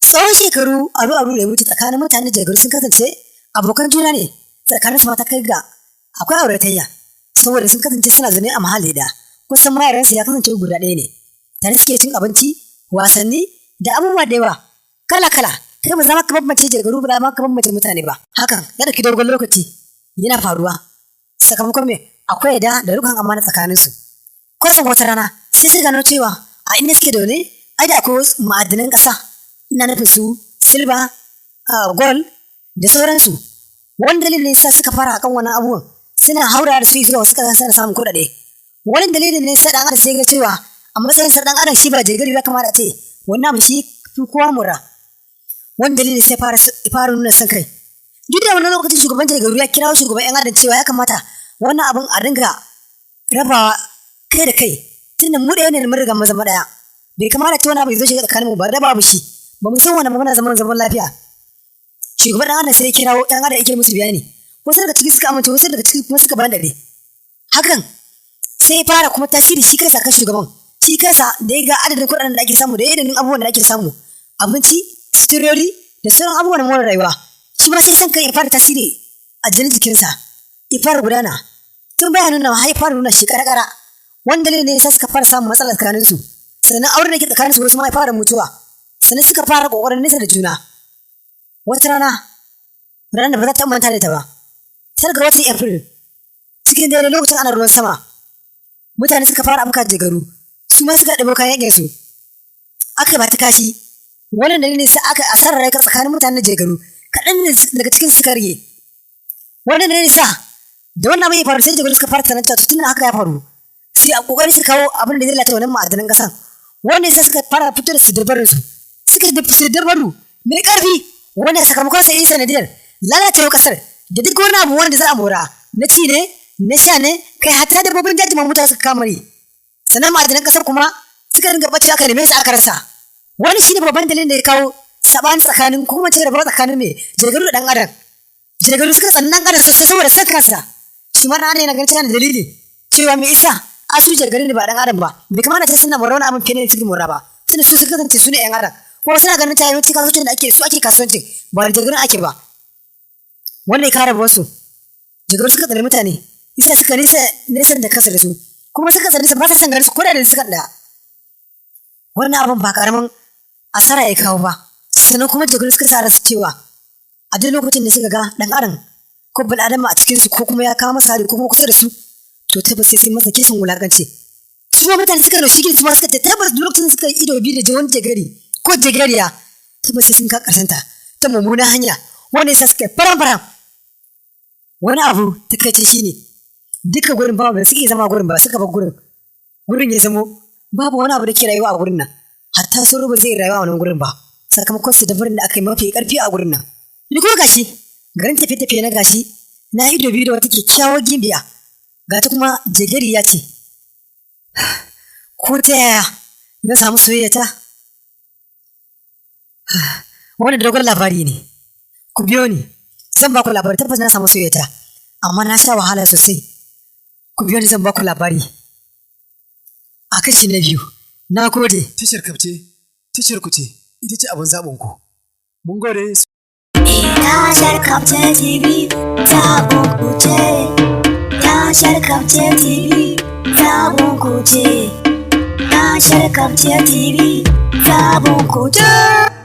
Tsawon shekaru aru aru da ya wuce, tsakanin mutanen Jagaru sun kasance abokan juna ne. Tsakanin su ma ta kai ga akwai auratayya, saboda sun kasance suna zaune a muhalli ɗaya. Kusan mayaransu ya kasance guda ɗaya ne. Tare suke cin abinci, wasanni da abubuwa da yawa kala kala. Kai, ba za ma ka bambance Jagaru ba, za ma ka bambance mutane ba. Hakan ya ɗauki dogon lokaci yana faruwa. Sakamakon me? Akwai yadda da rikon amana tsakaninsu. Kwatsam wata rana sai suka gano cewa a inda suke zaune ai da akwai wasu ma'adinan ƙasa, ina nufin su silver, gold da sauransu. Wani dalilin ne sa suka fara hakan wannan abubuwan, suna haura da su zuwa wasu ƙasa, suna samun kuɗaɗe. Wani dalilin ne sa ɗan adam sai ga cewa a matsayin sa ɗan adam, shi ba jegari ba, kamar a ce wannan abu shi fi kowa mura. Wani dalilin sai fara nuna son kai. Duk da wannan lokacin, shugaban jegaru ya kira shugaban 'yan adam cewa ya kamata wannan abun a dinga rabawa kai da kai, tunda mu ɗaya ne, mun riga mun zama ɗaya. Bai kamata ce wani abu ya zo shiga tsakaninmu ba da babu shi ba mu san wani, muna zaman lafiya. Shugaban ɗan adam sai ya kirawo ɗan adam, yake musu bayani. Wasu daga ciki suka amince, wasu daga ciki kuma suka bandare. Hakan sai ya fara kuma tasiri shi kansa kan shugaban. Shi kansa da ya ga adadin kuɗaɗen da ake samu da adadin abubuwan da ake samu, abinci, suturori da sauran abubuwan more rayuwa, shi ma sai san kai ya fara tasiri a jinin jikinsa, ya fara gudana. Tun baya nuna, har ya fara nuna shi ƙara-ƙara. Wani dalilin ne yasa suka fara samun matsala tsakaninsu. Sannan auren da ke tsakaninsu, wasu ma ya fara mutuwa. Sannan suka fara ƙoƙarin nesa da juna. Wata rana, ranar da ba za ta manta da ita ba, 9 ga watan April, cikin dare, lokacin ana ruwan sama, mutane suka fara afka Jagaru, su ma suka ɗabo kayan yakin su, aka ba ta kashi. Wannan dalilin sai aka asarar rai tsakanin mutanen Jagaru. Kaɗan ne daga cikin suka rage. Wannan dalilin sa da wannan abin ya faru, sai Jagaru suka fara tunanin cewa tun haka ya faru, sai a kokari su kawo abin da zai lalata wannan ma'adanan ƙasan. Wannan sai suka fara fito da siddabarun su, suka da siddabaru mai ƙarfi, wanda sakamakon sai yi sanadiyar lalacewar ƙasar da duk wani abu wanda za a mora, na ci ne, na sha ne, kai hatta dabbobin daji ma mutane suka kama. Sannan ma'adanan ƙasar kuma suka ringa ɓacewa, aka neme su aka rasa. Wani shine babban dalilin da ya kawo sabani tsakanin, kuma ce rabuwa tsakanin mai Jagaru da ɗan adam. Jagaru suka tsani ɗan adam sosai saboda san kansa. Shi ma ɗan adam yana ganin cewa da dalili, cewa me isa asu Jagaru ne ba ɗan adam ba? Bai kamata ce suna mora wani abin fiye da suke mora ba, tunda su suka kasance su ne ƴan adam. Kuma suna ganin cewa yawanci kasuwancin da ake, su ake kasuwancin, ba da Jagarun ake ba. Wannan ya kare wasu. Jagaru suka tsani mutane, isa suka nisa nesa da kansu da su, kuma suka tsani su, ba sa son ganin su ko da suka ɗaya. Wannan abin ba karamin asara ya kawo ba. Sannan kuma Jagaru suka sa su cewa a duk lokacin da suka ga ɗan adam ko bil'adama a cikinsu, ko kuma ya kawo masa hari, ko kuma kusa da su, to tabbas sai sun masa kisan wulakanci. Su ma mutane suka naushi su ma suka ce tabbas duk lokacin da suka yi ido biyu da wani jagari ko jagariya, tabbas sai sun ka karshen ta ta mummunan hanya. Wanda yasa suka faran faran. Wani abu takaice shine duka gurin babu ba su iya zama gurin ba, suka bar gurin. Gurin ya zamo babu wani abu da ke rayuwa a gurin nan, hatta sauro ba zai rayuwa a wannan gurin ba, sakamakon su dabarin da aka yi mafi karfi a gurin nan. Ni kuma gashi garin tafiye-tafiye na, gashi na ido biyu da wata kyakkyawar gimbiya, ga ta kuma jegariya ce. Ko ta yaya na samu soyayya ta? Wannan dogon labari ne. Ku biyo ni, zan ba ku labari. Tabbas na samu soyayya ta, amma na sha wahala sosai. Ku biyo ni, zan ba ku labari a kashi na biyu. Na gode. Tashar Kafce, tashar ku ce, ita ce abin zaɓin ku. Mun gode. Tashar Kafce TV, zaɓin ku ce. Tashar Kafce TV, zaɓin ku ce. Tashar Kafce TV, zaɓin ku ce.